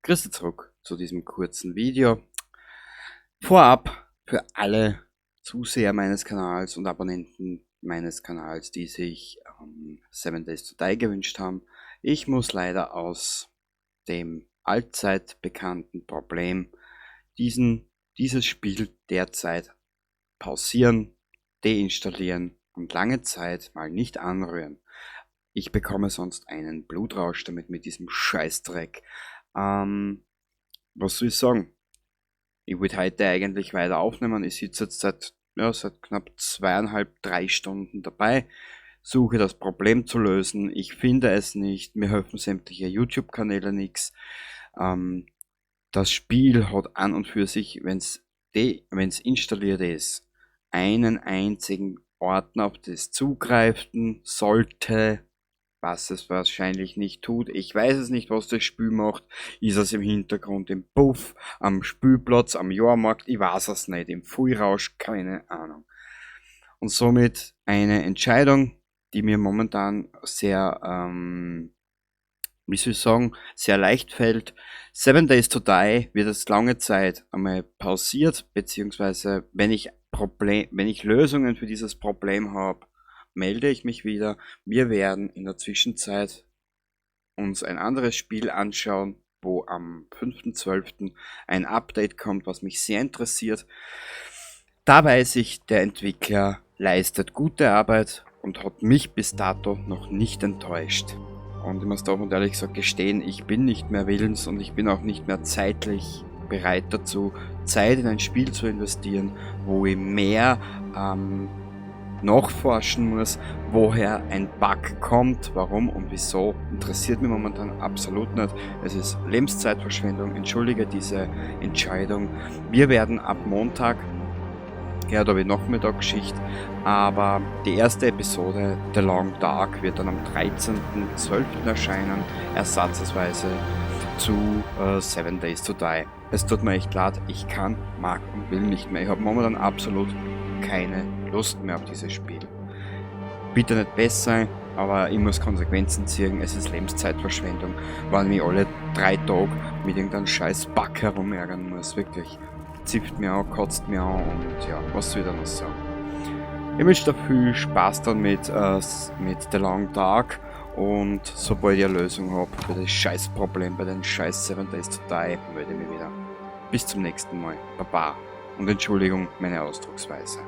Grüß dich zurück zu diesem kurzen Video. Vorab für alle Zuseher meines Kanals und Abonnenten meines Kanals, die sich 7 Days to Die gewünscht haben. Ich muss leider aus dem allzeit bekannten Problem dieses Spiel derzeit pausieren, deinstallieren und lange Zeit mal nicht anrühren. Ich bekomme sonst einen Blutrausch damit mit diesem Scheißdreck. Was soll ich sagen? Ich wollte heute eigentlich weiter aufnehmen. Ich sitze jetzt seit knapp zweieinhalb, 3 Stunden dabei, suche das Problem zu lösen. Ich finde es nicht. Mir helfen sämtliche YouTube-Kanäle nix. Das Spiel hat an und für sich, wenn's installiert ist, einen einzigen Ordner, auf das zugreifen sollte, was es wahrscheinlich nicht tut. Ich weiß es nicht, was das Spiel macht. Ist es im Hintergrund im Puff, am Spielplatz, am Jahrmarkt? Ich weiß es nicht. Im Vollrausch, keine Ahnung. Und somit eine Entscheidung, die mir momentan sehr, wie soll ich sagen, sehr leicht fällt. 7 Days to Die wird jetzt lange Zeit einmal pausiert, beziehungsweise wenn ich Lösungen für dieses Problem hab, melde ich mich wieder. Wir werden in der Zwischenzeit uns ein anderes Spiel anschauen, wo am 5.12 ein Update kommt, was mich sehr interessiert. Da weiß ich, der Entwickler leistet gute Arbeit und hat mich bis dato noch nicht enttäuscht. Und ich muss da auch ehrlich gesagt gestehen, ich bin nicht mehr willens und ich bin auch nicht mehr zeitlich bereit dazu, Zeit in ein Spiel zu investieren, wo ich mehr nachforschen muss, woher ein Bug kommt, warum und wieso, interessiert mich momentan absolut nicht. Es ist Lebenszeitverschwendung, entschuldige diese Entscheidung. Wir werden ab Montag, ja, da habe ich Nachmittagsschicht, aber die erste Episode The Long Dark wird dann am 13.12 erscheinen, ersatzweise zu 7 Days to Die. Es tut mir echt leid, ich kann, mag und will nicht mehr. Ich habe momentan absolut keine Lust mehr auf dieses Spiel. Bitte nicht besser sein, aber ich muss Konsequenzen ziehen. Es ist Lebenszeitverschwendung, wenn ich mich alle 3 Tage mit irgendeinem scheiß Bug herumärgern muss. Wirklich. Zipft mir an, kotzt mir an und ja, was soll ich da noch sagen? Ich wünsche dir viel Spaß dann mit The Long Dark und sobald ich eine Lösung hab für das Scheißproblem bei den scheiß 7 Days to Die, melde ich mich wieder. Bis zum nächsten Mal. Baba. Und Entschuldigung meine Ausdrucksweise.